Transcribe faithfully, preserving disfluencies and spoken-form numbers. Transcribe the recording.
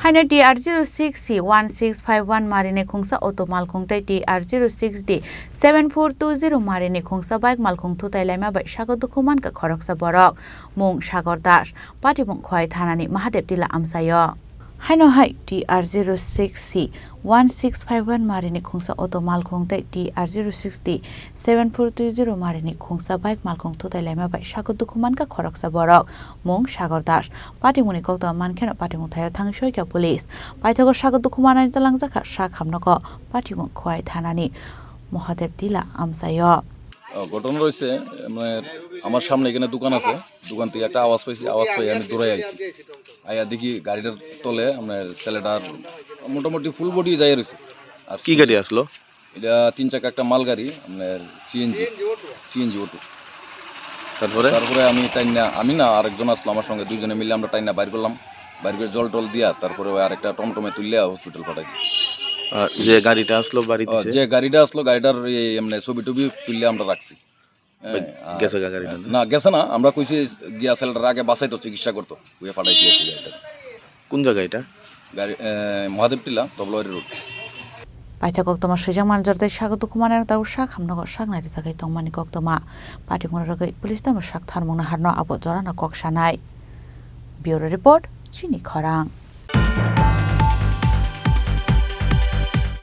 Haino T R zero six C one six five one marini khungsa auto malkhung tei T R zero six D seven four two zero marini khungsa bike malkhung thutai laima bai sago dukhu mankha khoroksa borok, mung Sagar Das, patimung Khowai thanani Mahadev Tila amchaio. Haino hai T R zero six C one six five one marini khungsa auto malkhung tei T R zero six D seven four two zero marini khungsa bike malkhung thutai laima bai sago dukhu mankha khoroksa borok, mung Sagar Das. Patimungni koktwma mankheno patimung thaio thangwi soikha police. Paithago sago dukhu manani twlangjakha sak hamnogo patimung Khowai thanani Mahadev Tila amchaio. আহ, ঘটনা রয়েছে, মানে, আমার সামনে এখানে দোকান আছে, দোকান থেকে একটা আওয়াজ পাইছি, আওয়াজ পাই আমি দৌড়াই আইছি। আইয়া দেখি গাড়িটার তলে আপনার ছেলেটার মোটামুটি ফুল বডি যাই রয়েছে। আর কি গাড়ি আসলো? এটা তিন চাকা একটা মালগাড়ি, আপনার সিএনজি, সিএনজি অটো। তারপরে? তারপরে আমি টাইনা, আমি না, আরেকজন আসলো আমার সঙ্গে, দুইজনে মিলে আমরা টাইনা বাইর করলাম। বাইর করে জল টল দিয়া তারপরে ওই আরেকটা টমটমে তুললে হসপিটাল পাঠাই দিছি। আর যে গাড়িটা আসলো বাড়িতে? ও, যে গাড়িটা আসলো, গাড়িটার এই এমনি ছবি টবি তুললে আমরা রাখছি। হ্যাঁ, আর গেছে গা গাড়িটা না? না, গেছে না, আমরা কইছি গিয়া ছেলেটার আগে বাঁচাইতো, চিকিৎসা করতো, ওই পাঠাইছি আর কি গাড়িটা। কোন জায়গা এটা? গাড়ি, এ, মহাদেব টিলা, Tablabari road. Paithak koktwma swijak manjak tei sago dukhu manai tabuk sak hamnogo sak nai rijagwi tongmani koktwma. Patimungno rwgwi police tamo sak tharmungno harno abo jorano kok sanai. Bureau Report, Chini Khorang.